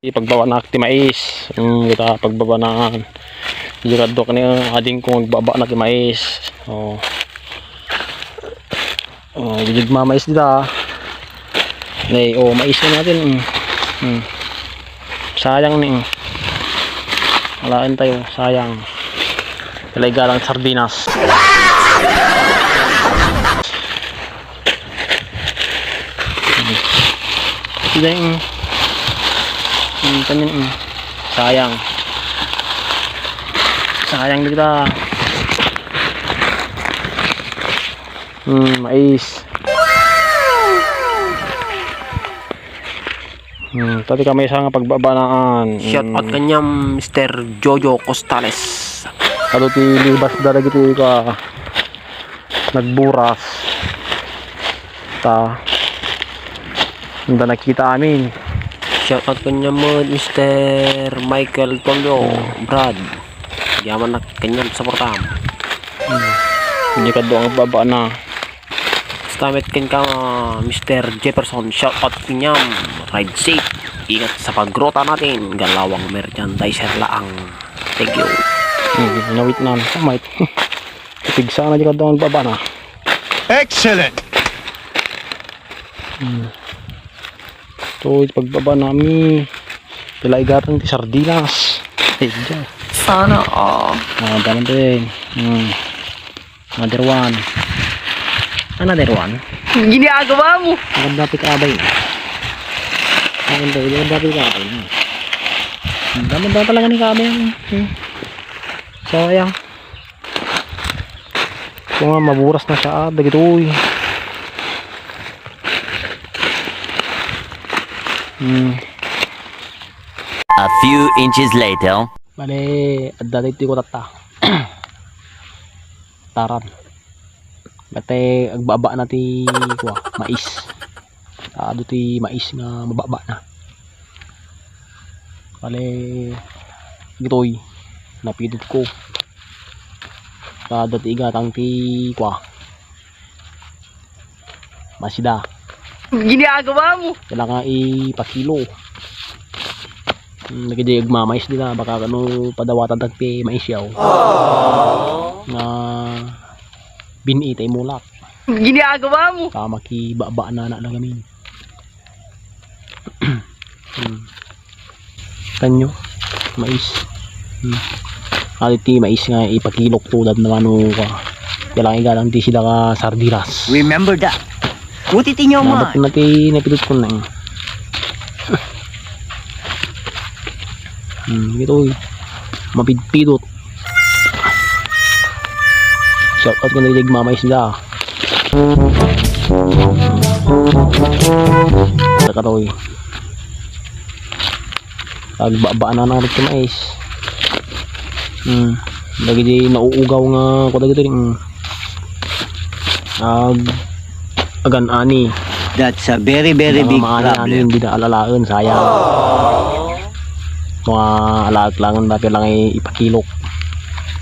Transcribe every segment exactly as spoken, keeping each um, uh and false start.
Ipagbaba na ti mais. Hmm, kita pagbaba na. Sigurado ka na, ading kung magbaba na ti mais. Oh. Oh, ididig mamais dita. Nay, oh, mais na natin. Mm. Mm. Sayang ni. Mm. Alaen tayo, sayang. Talay galang sardinas. Deng. Mm, tanim, mm. Sayang. Sayang dita. Hmm, mais. Hmm, tadi kami sa nga pagbabanaan. Shout out kaniam, Mister Jojo Costales. Adu ti libas da dagiti ka nagburas. Ta, anda nakita amin. Shout out kaniam, Mister Michael Tolio, Brad. Yaman na kaniam suportam. Hmm. Hindi ka doon ang baba na. Stamit ken ka, Mister Jefferson, shout out kaniam. Ride safe. Ingat sa pagruta natin. Galawang merchandiser laang. Thank you. Hmm, nawit na. Oh, mate. Pigsa na di ka doon baba na. Excellent. Hmm. Ito, pagbaba namin. Pila igatan ti sardinas. Ay, dyan. Sana all. Ah, dami din. Hmm. Another one. Another one. Ginagawa mo. Maganda ti kabay. Maganda, maganda ti kabay. Ang dami daw talaga ni kabay. Hmm. So, ayan. Ito nga, maburas na siya. Ah, dagitoy. Hmm. A few inches later. Bale, adda dito ko tatta. Taran. Bate, agbaba na ti, kuwa, mais. Adu ti mais nga mababa na. Bale, gitoy, napidot ko. Kada ti igatang ti, kuwa, masida. Ginagawa mo? Kailangan ipakilo. Hmm, lagi di agmamais dita, baka kano padawatan tagpi mais yaw. Nga bin-i ta imulak. Ginagawa mo? Ta makibaba na na lang amin. Hmm. Tanyo, mais. Hmm. Adi ti mais nga ipakilok to, dat na mano ka. Kailangan igalang ti sila ka sardinas. Remember that. Uti ti nyo, Dapat man. Na ti napidot ko na eh. Hmm, ito eh. Mapidpidot. Shout out ko na rin mamay sila. Sa katoy. Agbaba na na rin mais. Hmm. Lagi di nauugaw nga kuda dito rin. Ag agan-ani. That's a very, very Baka big maani-ani, problem. Hindi na alalaen, sayang. Mga alaat langen, dati lang ay ipakilok.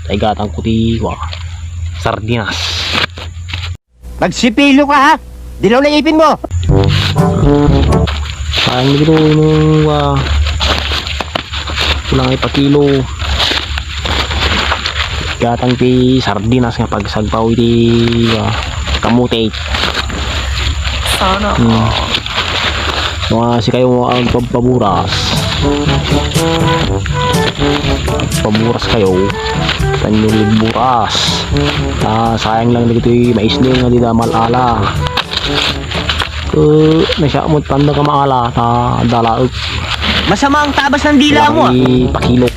Taigatan ko ti, wa, sardinas. Magsipilo ka, ha? Dilaw na ipin mo! Sayang dito, yung, ah, kulang ay pakilo. Gatang ti sardinas nga pagsagpaw iti, ah, kamote. Sana all. Hmm. Mga sikayo nga agpagpaburas. Paburas kayo. Tanyo yung buras. Ah, sayang lang dito yung mais din nga di na malala. Ko, nasya mo tanda ka maala, ta dalaag. Masama ang tabas ng dila mo, ah. Pakilok.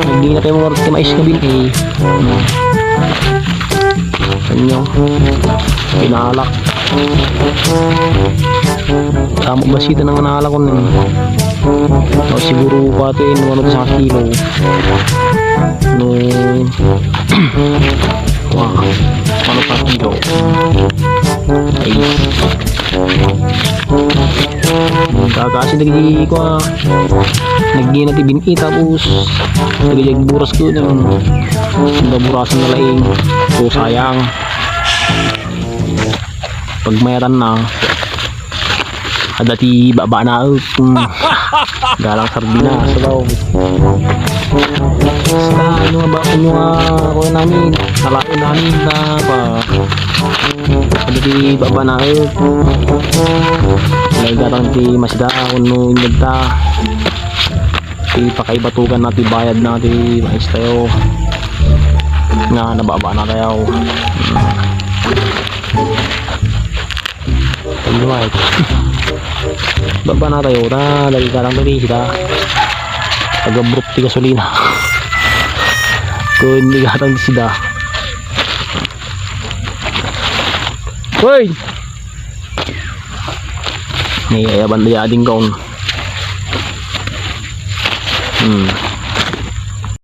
Hindi na kayo mga mais nga bin, eh. Ano? Pinalak. Tama ba sita ng nalak ko nun? O, siguro pati, no, ano, sa kilo. No. Wow. Ano pa kilo? Ay. Kakasi dagiti ko, ah. Nagdi na ti bin-i, tapos dagiti agburas ko, nang naburasan na laing. So, sayang. Pagmayatan na. Adda ti babanaek. Hmm. Galang sardinas daw. Basta, ano nga ba, ano nga, kuha namin, nalain namin na pa. Adda ti babanaek. Dahil datang ti masida, kuno inyagta. Ti pakaibatugan na ti bayad na ti mais tayo. Nga, nababa na tayo. Alright. Baba na tayo. Ta, lagi ka lang dali sila. Taga-brute ti gasolina. Kung hindi ka lang sila. Hoy! May ayaban na yading kaon. Hmm.